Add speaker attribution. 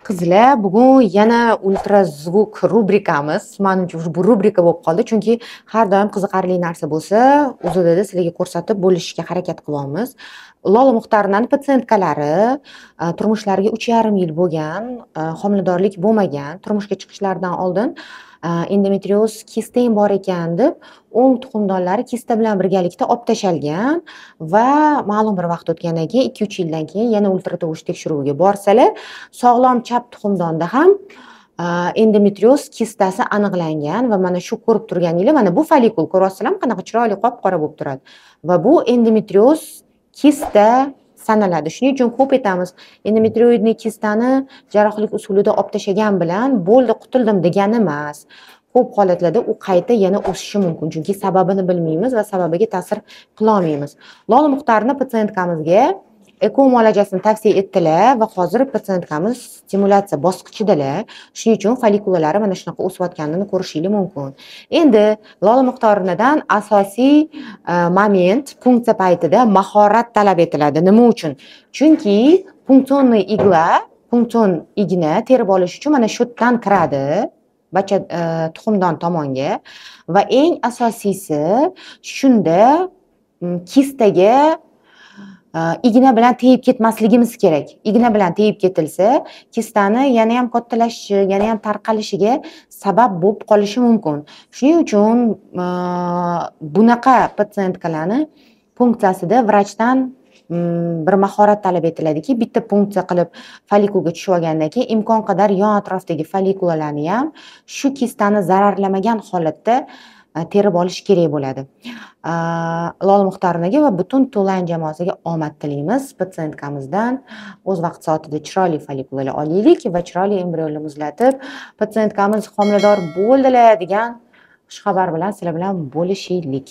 Speaker 1: Qizlar, bugun yana ultrazvuk rubrikamiz. Menimcha, bu rubrika bo'lib qoldi, chunki har doim qiziqarli narsa bo'lsa, UZDda sizlarga ko'rsatib bo'lishga harakat qilyapmiz. Lola Muxtorovnani patsientkalari turmushlariga 3,5 yil bo'lgan, homiladorlik bo'lmagan, turmushga chiqishlaridan oldin endometrioz kista ham bor ekan deb o'ng tuxumdonlari kista bilan birgalikda olib tashalgan va ma'lum bir vaqt o'tgandan keyin, 2-3 yildan keyin yana ultratovush tekshiruviga borsalar, sog'lom chap tuxumdonda ham endometrioz kistasi aniqlangan va mana shu ko'rib turganinglar, mana bu follikul, ko'ryapsizlarmi, qanaqa chiroyli qop-qora bo'lib turadi va bu endometrioz kista sanaladi. Shuning uchun ko'p aytamiz, endometrioidni kistani jarrohlik usulida olib tashlagan bilan bo'ldi, qutuldim degani emas. Ko'p holatlarda u qayta yana o'sishi mumkin, chunki sababini bilmaymiz va sababiga ta'sir qila olmaymiz. Lola Muxtorovna patsientkamizga eko muolajasini tavsiya etdilar va hozir patsientkamiz stimulyatsiya bosqichidalar. Shuning uchun follikulalari mana shunaqa o'sayotganini ko'rishingiz mumkin. Endi Lola Muxtorovnadan asosiy moment punksiya paytida mahorat talab etiladi. Nima uchun? Chunki punktsionniy igla, punktsion igna terib olish uchun mana shu yerdan kiradi bacha tuxumdon tomonga va eng asosiysi shunda kistaga igna bilan tegib ketmasligimiz kerak. Igna bilan tegib ketilsa, kistani yana ham kattalashishi, yana ham tarqalishiga sabab bo'lib qolishi mumkin. Shuning uchun bunaqa patsientkalarni punksiyasida vrachdan bir mahorat talab etiladiki, bitta punksiya qilib follikulga tushib olgandan keyin imkon qadar yon atrofdagi follikulalarni ham shu kistani zararlamagan holatda terib olish kerak bo'ladi. Lola Muxtorovnaga va butun Tulan jamoasiga omad tilaymiz. Patsientkamizdan o'z vaqt soatida chiroyli follikulalar olaylik va chiroyli embrionlar muzlatib, patsientkamiz homilador bo'ldilar degan xushxabar bilan sizlar bilan bo'lishaylik.